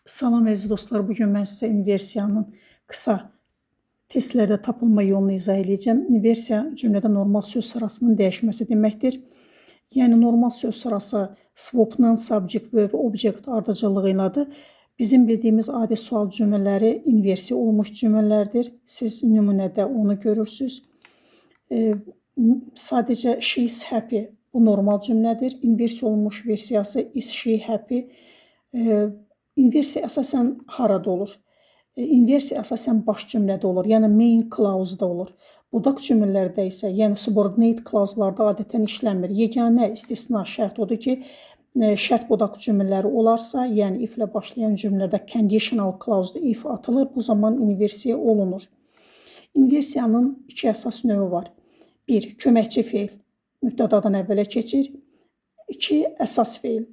Salam əziz dostlar, bugün mən sizə inversiyanın qısa testlərdə tapılma yolunu izah edəcəm. İnversiya cümlədə normal söz sırasının dəyişməsi deməkdir. Yəni normal söz sırası swap-la subject, verb, object ardıcıllığı ilədir. Bizim bildiyimiz adi sual cümlələri inversiya olunmuş cümlələrdir. Siz nümunədə onu görürsünüz. Sadəcə she's happy bu normal cümlədir. İnversiya olunmuş versiyası is she happy. İnversiya əsasən harada olur? İnversiya əsasən baş cümlədə olur, yəni main clause-da olur. Budaq cümlələrdə isə, yəni subordinate clause-larda adətən işlənmir. Yeganə istisna şərt odur ki, şərt budaq cümlələri olarsa, yəni if ilə başlayan cümlədə conditional clause-da if atılır, bu zaman inversiya olunur. İnversiyanın iki əsas növü var. 1. Köməkçi feil mübtədadan əvvələ keçir. 2. Əsas feil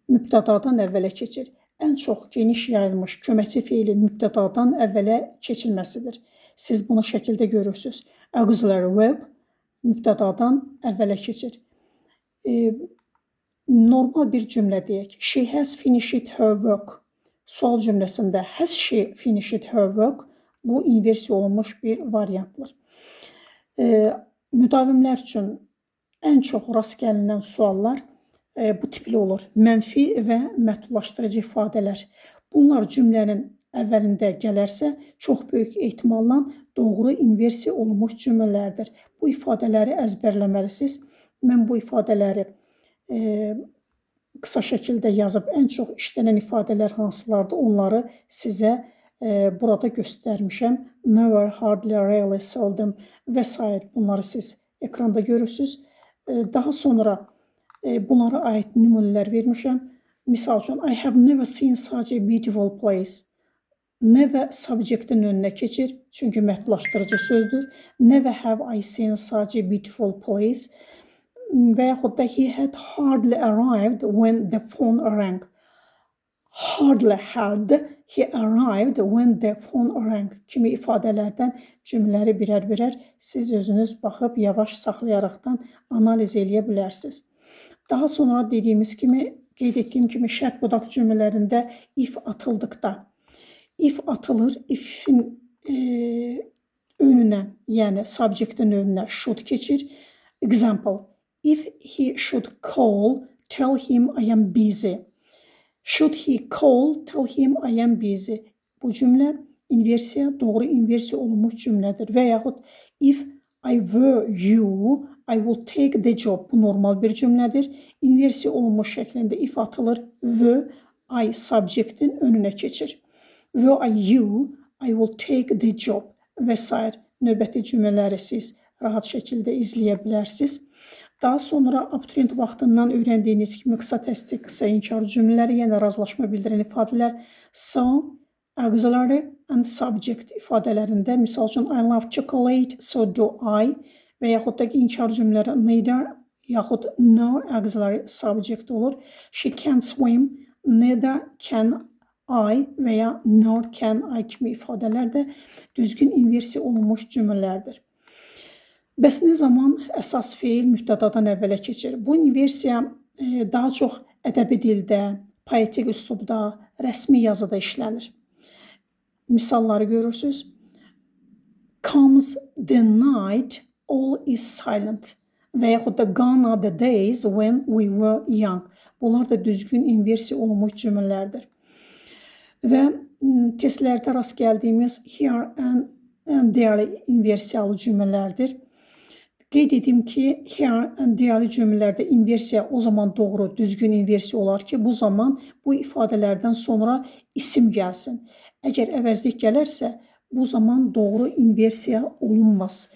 mübtədadan əvvələ keçir. Ən çox geniş yayılmış köməkçi feilin mübtədadan əvvələ keçilməsidir. Siz bunu şəkildə görürsünüz. Auxiliary verb mübtədadan əvvələ keçir. Normal bir cümlə deyək. She has finished her work. Sual cümləsində has she finished her work? Bu inversiya olunmuş bir variantdır. Müdavimlər üçün ən çox rast gəlinən suallar bu tipli olur. Mənfi və məhdudlaşdırıcı ifadələr. Bunlar cümlənin əvvəlində gələrsə, çox böyük ehtimalla doğru inversiya olunmuş cümlələrdir. Bu ifadələri əzbərləməlisiniz. Mən bu ifadələri qısa şəkildə yazıb ən çox işlənən ifadələr hansılardır, onları sizə burada göstərmişəm. Never, hardly, rarely, seldom və s. Bunları siz ekranda görürsünüz. Daha sonra bunlara aid nümunələr vermişəm. Misal üçün, I have never seen such a beautiful place. Never subjectin önünə keçir, çünki məhdudlaşdırıcı sözdür. Never have I seen such a beautiful place. Və yaxud da he had hardly arrived when the phone rang. Hardly had he arrived when the phone rang kimi ifadələrdən cümlələri birər-birər siz özünüz baxıb yavaş saxlayaraqdan analiz eləyə bilərsiniz. Daha sonra dediyimiz kimi, qeyd etdiyim kimi şərt budaq cümlələrində if atıldıqda, if atılır, if'in önünə, yəni subjectin önünə should keçir. Example, if he should call, tell him I am busy. Should he call, tell him I am busy. Bu cümlə inversiya, doğru inversiya olunmuş cümlədir. Və yaxud if I were you, I will take the job. Bu normal bir cümlədir. İnversiya olunmuş şəklində if atılır, were, I subjectin önünə keçir. Were I you, I will take the job və s. Növbəti cümlələri siz rahat şəkildə izləyə bilərsiniz. Daha sonra abituriyent vaxtından öyrəndiyiniz kimi qısa təsdiq, qısa inkar cümlələri, yəni razılaşma bildirən ifadələr so, auxiliary and subject ifadələrində, misal üçün I love chocolate, so do I və yaxud da ki, inkar cümlələri neither yaxud no auxiliary subject olur. She can't swim, neither can I və ya nor can I kimi ifadələr də düzgün inversiya olunmuş cümlələrdir. Bəs nə zaman əsas feil mübtədadan əvvələ keçir? Bu inversiya daha çox ədəbi dildə, poetik üslubda, rəsmi yazıda işlənir. Misalları görürsünüz. Comes the night, all is silent. Və yaxud da gone are the days when we were young. Bunlar da düzgün inversiya olunmuş cümlələrdir. Və testlərdə rast gəldiyimiz here and there inversiyalı cümlələrdir. Qeyd edim ki, here and there cümlələrdə inversiya o zaman doğru, düzgün inversiya olar ki, bu zaman bu ifadələrdən sonra isim gəlsin. Əgər əvəzlik gələrsə, bu zaman doğru inversiya olunmaz.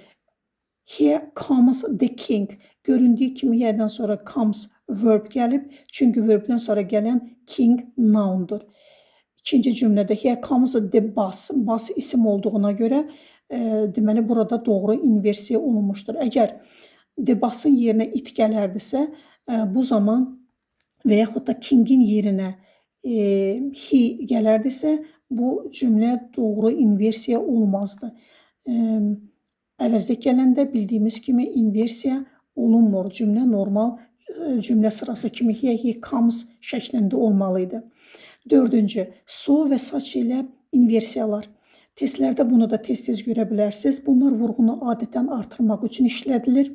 Here comes the king. Göründüyü kimi yerdən sonra comes verb gəlib. Çünki verbdən sonra gələn king noundur. İkinci cümlədə here comes the bus. Bus isim olduğuna görə deməli burada doğru inversiya olunmuşdur. Əgər the bus'ın yerinə it gələrdisə, bu zaman və yaxud da kingin yerinə he gələrdisə, bu cümlə doğru inversiya olmazdı. Əvəzlik gələndə bildiyimiz kimi inversiya olunmur. Cümlə normal cümlə sırası kimi here he comes şəklində olmalı idi. Dördüncü, so və such ilə inversiyalar. Testlərdə bunu da tez-tez görə bilərsiniz. Bunlar vurğunu adətən artırmaq üçün işlədilir.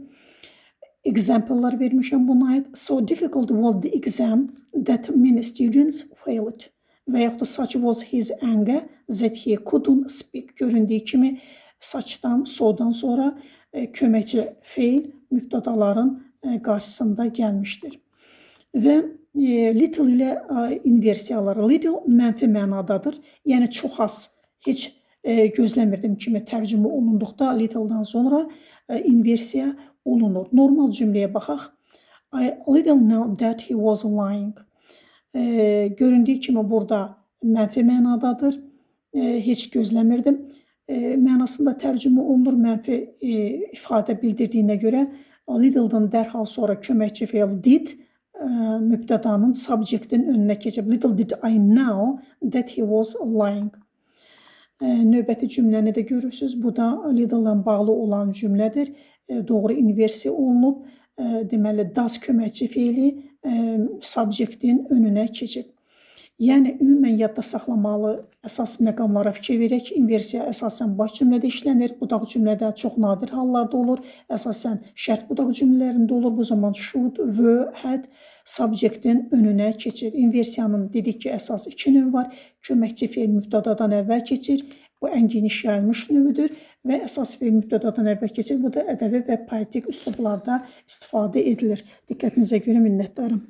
Example'lar vermişəm buna aid. So difficult was the exam that many students failed. Və yaxud da such was his anger that he couldn't speak. Göründüyü kimi such'dan, so'dan sonra köməkçi feil mübtədaların qarşısında gəlmişdir. Və little ilə inversiyaları. Little mənfi mənadadır. Yəni çox az, heç gözləmirdim kimi tərcümə olunduqda little'dan sonra inversiya olunur. Normal cümləyə baxaq. I little know that he was lying. Göründüyü kimi burada mənfi mənadadır. Heç gözləmirdim. Mənasında tərcümə olunur. Mənfi ifadə bildirdiyinə görə little'dan dərhal sonra köməkçi feil did mübtədanın subjectin önünə keçib. Little did I know that he was lying. Növbəti cümləni də görürsünüz. Bu da little-la bağlı olan cümlədir. Doğru inversiya olunub. Deməli, does köməkçi feili subjectin önünə keçib. Yəni, ümumən yadda saxlamalı əsas məqamlara fikir verək. İnversiya əsasən baş cümlədə işlənir. Budaq cümlədə çox nadir hallarda olur. Əsasən şərt budaq cümlələrində olur. Bu zaman should, were, had subjectin önünə keçir. İnversiyanın dedik ki, əsas iki növ var. Köməkçi feil mübtədadan əvvəl keçir. Bu ən geniş yayılmış növüdür və əsas feil mübtədadan əvvəl keçir. Bu da ədəbi və poetik üslublarda istifadə edilir. Diqqətinizə görə minnətdaram.